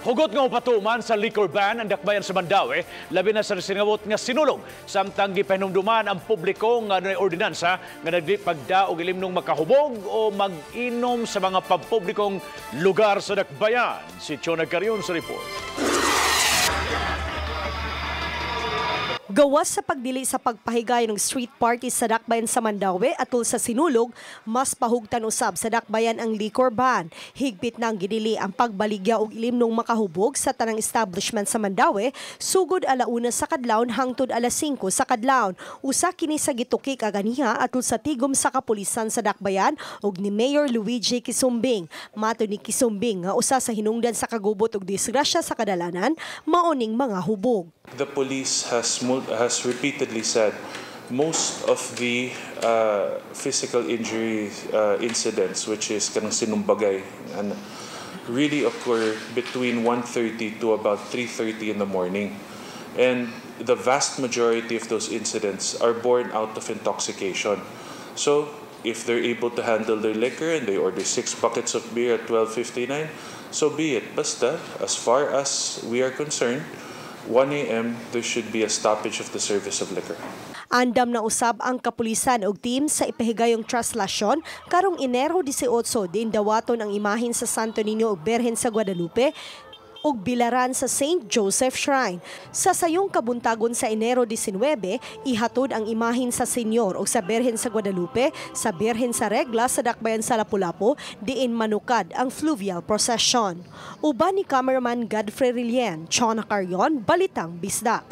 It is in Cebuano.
Hugot nga mopatuman sa liquor ban ang Dakbayan sa Mandaue, labi na sa singabot nga Sinulog. Samtang gipahinumduman ang publiko nga adunay ordinansa nga nagpagda og ilimnong makahubog o mag-inom sa mga pampublikong lugar sa Dakbayan. Si Chona Carion sa report. Gawas sa pagdili sa pagpahigay ng street party sa Dakbayan sa Mandaue atol sa Sinulog, mas pahugtan usab sa Dakbayan ang liquor ban. Higpit nang gidili ang pagbaligya og ilimnong makahubog sa tanang establishment sa Mandaue sugod 1:00 sa kadlawon hangtod 5:00 sa kadlawon. Usa kini sa gitukik aganiha atol sa tigom sa kapulisan sa Dakbayan ug ni Mayor Luigi Quisumbing. Mato ni Quisumbing nga usa sa hinungdan sa kagubot og disgrasya sa kadalanan mao ning mga hubog. The police has repeatedly said most of the physical injury incidents, which is kanang sinumbagay, and really occur between 1:30 to about 3:30 in the morning. And the vast majority of those incidents are born out of intoxication. So if they're able to handle their liquor and they order 6 buckets of beer at 12:59, so be it. Basta, as far as we are concerned, 1 a.m. there should be a stoppage of the service of liquor. Andam na usab ang kapulisan og team sa ipahigayong traslasyon karong Enero 18, diin dawaton ang imahen sa Santo Niño ug Birhen sa Guadalupe ug bilaran sa St. Joseph Shrine. Sa sayong kabuntagon sa Enero 19, ihatod ang imahen sa Senyor ug sa Birhen sa Guadalupe sa Birhen sa Regla sa Dakbayan sa Lapu-Lapu, diin manukad ang fluvial procession. Uban ni cameraman Godfrey Rilien, Chona Carion, Balitang Bisdak.